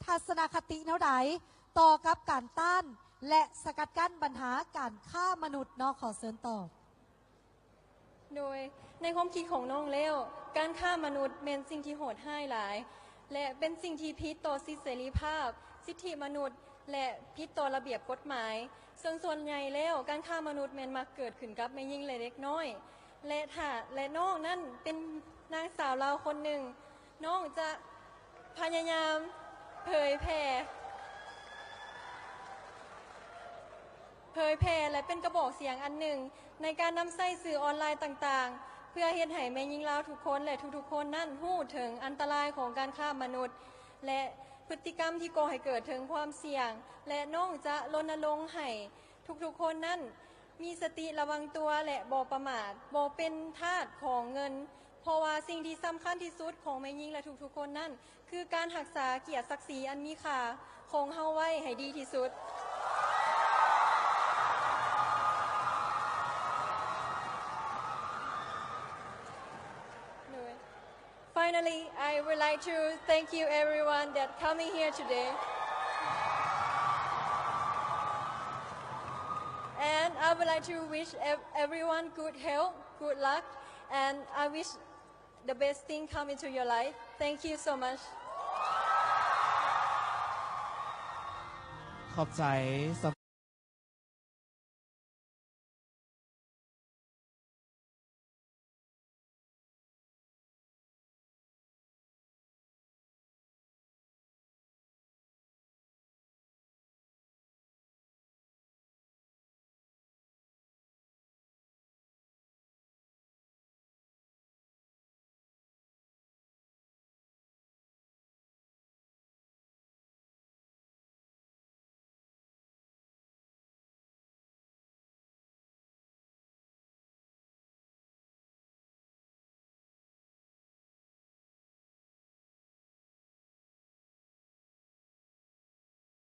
ທັດສະນະຄະຕິແນວໃດຕໍ່ກັບການຕ້ານ ແລະ ສະກັດກັ້ນບັນຫາການຄ້າມະນຸດເນາະ? ຂໍເຊີນຕອບ. ໂດຍໃນຄວາມຄິດຂອງນ້ອງແລ້ວ, ການຄ້າມະນຸດແມ່ນສິ່ງທີ່ໂຫດຮ້າຍຫຼາຍ ແລະ ເປັນສິ່ງທີ່ຜິດຕໍ່ສິດເສລີພາບ, ສິດທິມະນຸດ ແລະ ຜິດຕໍ່ລະບຽບກົດໝາຍ. ເຊິ່ງສ່ວນໃຫຍ່ແລ້ວ, ການຄ້າມະນຸດແມ່ນມັກເກີດຂຶ້ນກັບແມ່ຍິງ ແລະ ເດັກນ້ອຍ. ແລະ ຖ້າ ແລະ ນ້ອງນັ້ນເປັນນາງສາວລາວຄົນໜຶ່ງ, ນ້ອງຈະພະຍາຍາມເຜີຍແຜ່ ເຜີຍແຜ່ ແລະ ເປັນກະບອກສຽງອັນໜຶ່ງໃນການນຳໃຊ້ສື່ອອນລາຍຕ່າງໆ ເພື່ອເຮັດໃຫ້ແມ່ຍິງລາວທຸກຄົນ ແລະ ທຸກໆຄົນນັ້ນຮູ້ເຖິງອັນຕະລາຍຂອງການຄ້າມະນຸດ ແລະ ພຶດຕິກຳທີ່ກໍ່ໃຫ້ເກີດເຖິງຄວາມສ່ຽງ ແລະ ນ້ອງຈະລົນນະລົງໃຫ້ທຸກໆຄົນນັ້ນມີສະຕິລະວັງຕົວ ແລະ ບໍ່ປະໝາດ, ບໍ່ເປັນທາດຂອງເງິນ, ເພາະວ່າສິ່ງທີ່ສຳຄັນທີ່ສຸດຂອງແມ່ຍິງ ແລະ ທຸກໆຄົນນັ້ນ ຄືການຮັກສາກຽດສັກສີອັນມີຄ່າຂອງເຮົາໄວ້ໃຫ້ດີທີ່ສຸດ. ໂດຍ Finally, I would like to thank you everyone that coming here today. And I would like to wish ev- everyone good health, good luck, and I wish the best thing come into your life. Thank you so much. ຂອບໃຈ.